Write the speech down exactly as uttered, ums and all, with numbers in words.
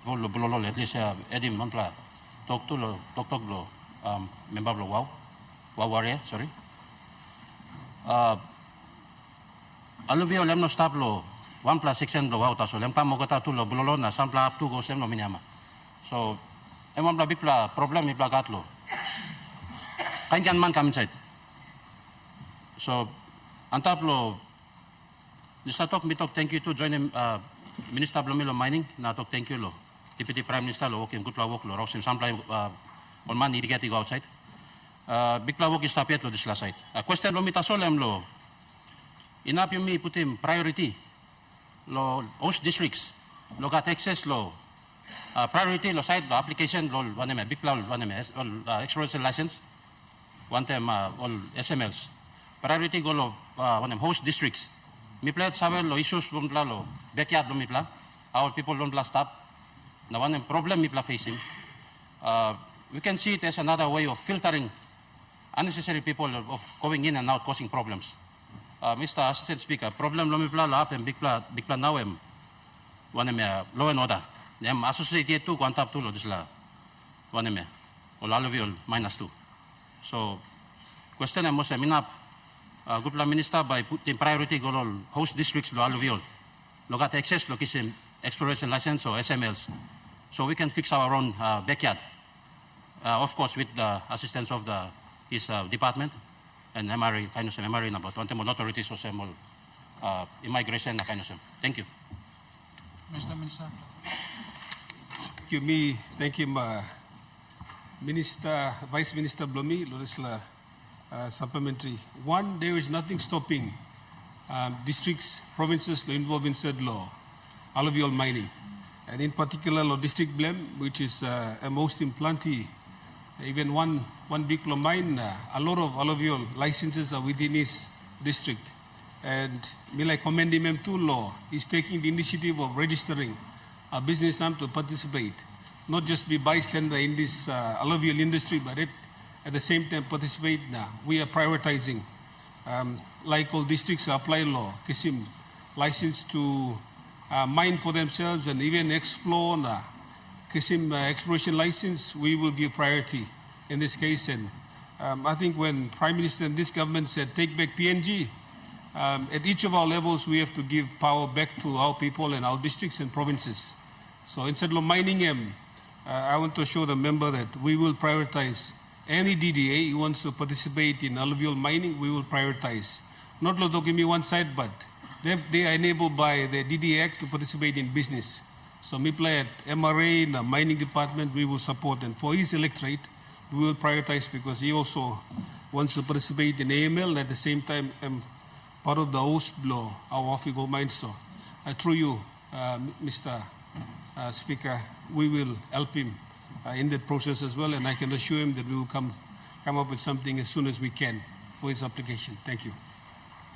Lo Bulolo, at least uh, edim wanpela tok tu lo toktok lo um, member lo Wau, Wau area, sorry. Uh, Alluvial em no stap lo wanpela section lo Wau tasol, em kam olgeta tu lo Bulolo na sampela hap tu go sem lo Miniama. So em wanpela bikpela problem mipela gat lo kain kain man kam insait. So antap lo dispela tok mi tok tenkyu tu joinim uh, minista bilong mi lo mining na tok tenkyu lo Deputy Prime Minister lo wokim gutpela wok lo rausim sampela uh, ol man i gat i go outside. Uh, bikpela wok i stap yet lo dispela sait. Uh, question lo mi tasol em lo inap yumi putim priority lo host districts lo gat access lo uh, priority lo side lo application lo wanem ya bikpela wanem ya ol uh, exploration license wantaim uh, ol S M Ls. Priority go lo uh, wanem host districts. Mipela yet save lo issues bilong mipela lo backyard bilong mipela, how ol people bilong mipela stap. Na wanem problem mipela facing. Uh, we can see it as another way of filtering unnecessary people of going in and out causing problems. Uh, Mister Assistant Speaker, problem lo mipela lo hap em bikpela, bikpela nau em wanem ya law and order. Em associate yet tu go antap tu lo dispela wanem ya ol alluvial miners tu. So question em olsem inap uh, gutpela minista bai putim priority go lo host districts lo alluvial lo gat access lo kisim exploration license o S M Ls. So we can fix our own uh, backyard. Uh, of course with the assistance of the his uh, department and M R A, kain olsem M R A na but wantaim ol authorities olsem ol uh, immigration na kain olsem. Thank you. Mister Minister. Thank you, me. Thank you, uh, Minister, Vice Minister Blomi, Lorisla uh, supplementary. One, there is nothing stopping um, districts, provinces lo involve inside lo alluvial mining. And in particular, lo district blem, which is uh, a most in plenty, even one, one big lo mine, uh, a lot of alluvial licenses are within his district. And mi like commend him too lo is taking the initiative of registering a business arm to participate, not just be bystander in this uh, alluvial industry, but it, at the same time participate. Now we are prioritizing um, like all districts apply law, kisim license to uh, mine for themselves and even explore na kisim uh, exploration license, we will give priority in this case. And um, I think when Prime Minister and this government said take back P N G, um, at each of our levels we have to give power back to our people and our districts and provinces. So instead of mining them, uh, I want to assure the member that we will prioritize any D D A who wants to participate in alluvial mining, we will prioritize. Not lo tokim mi one side, but they, they are enabled by the D D A Act to participate in business. So mipela at M R A na mining department, we will support, and for his electorate, we will prioritize because he also wants to participate in A M L and at the same time um, part of the host below our Wafi Gold Mine. So uh, through you, uh, Mister Uh, Speaker, we will help him uh, in that process as well, and I can assure him that we will come come up with something as soon as we can for his application. Thank you.